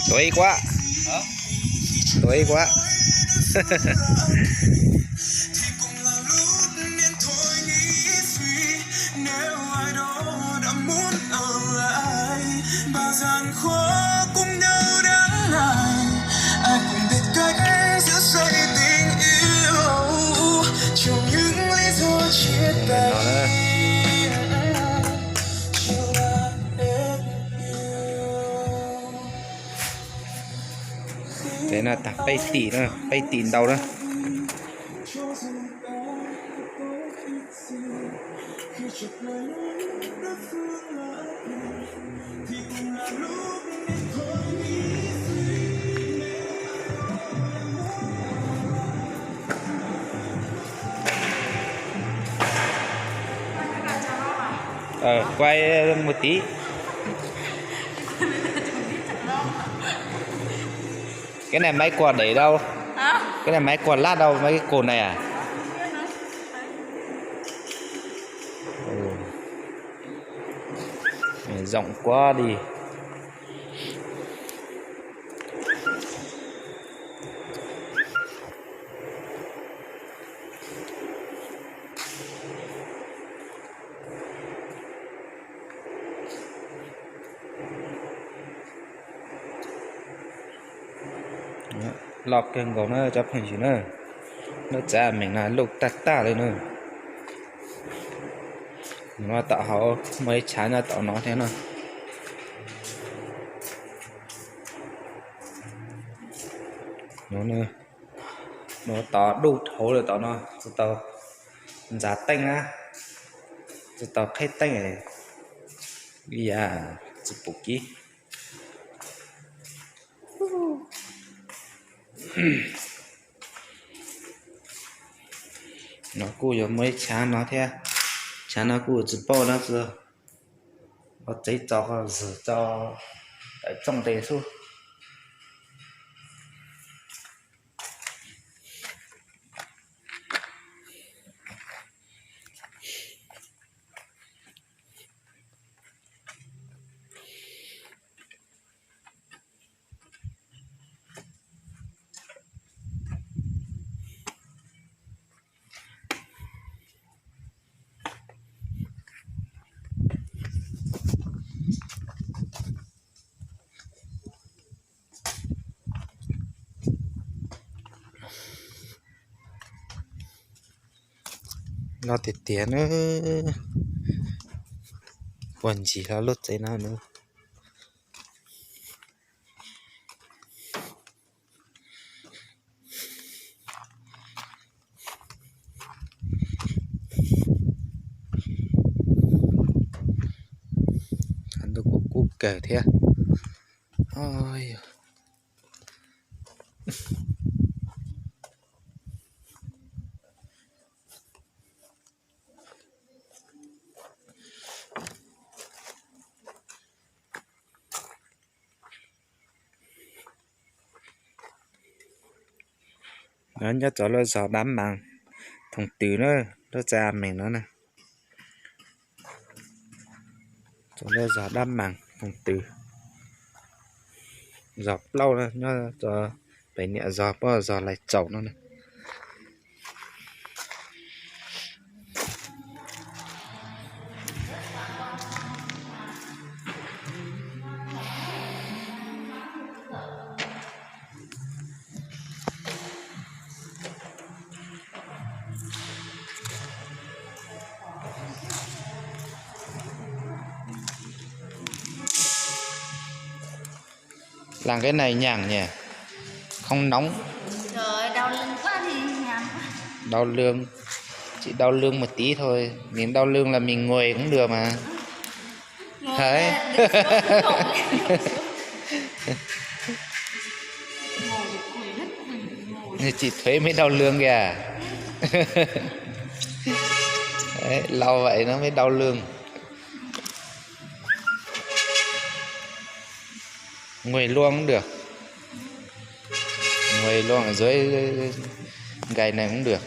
Tuav ib kuab. Tuav ib kuab. Ces no tag peb tim na, peb tim ntau na. Quay một tí. Cái này máy quạt đẩy đâu? Hả? Cái này máy quạt lát đâu, mấy cái cột này à? Ồ. Rộng quá đi. Loj kawg nkaus na cov phooj ywg na. Lub tsev a meem no luj tag tag li na. No tom hauv muaj ib chav nyob tom no thiab na. No tod dub dhauv lawm tom no, tsis tau ntxav teeb na, tsis tau qheb teeb, ib yam tsis pum kib. No kuj yuav muaj ib chav no thiab, chav no kuj tsis paub no, ua tsev tso zws tso tawm tsooj tes xwb. Loj tiag tiag na, puag ncig hlo lub tsev no na. Ntuj kuj kub kawg thiab. No nyob rau lub zos Dab Mas Thoom Twm na, lub tsev a meem no na. Rau lub zos Dab Mas Thoom Twm, zos plaub na, nyob rau pem niam zos puag zos Lais Tsaus no na. Làm cái này nhàn nhỉ? Không nóng. Trời ơi, đau lưng quá thì nhàn quá. Đau lưng. Chỉ đau lưng một tí thôi. Miễn đau lưng là mình ngồi cũng được mà. Ngồi Đấy. Được, được, được. Ngồi, ngồi, ngồi. Chỉ thuế mới đau lưng kìa. Đấy, lâu vậy nó mới đau lưng. Ngồi luôn cũng được. Ngồi luôn ở dưới gầy này cũng được.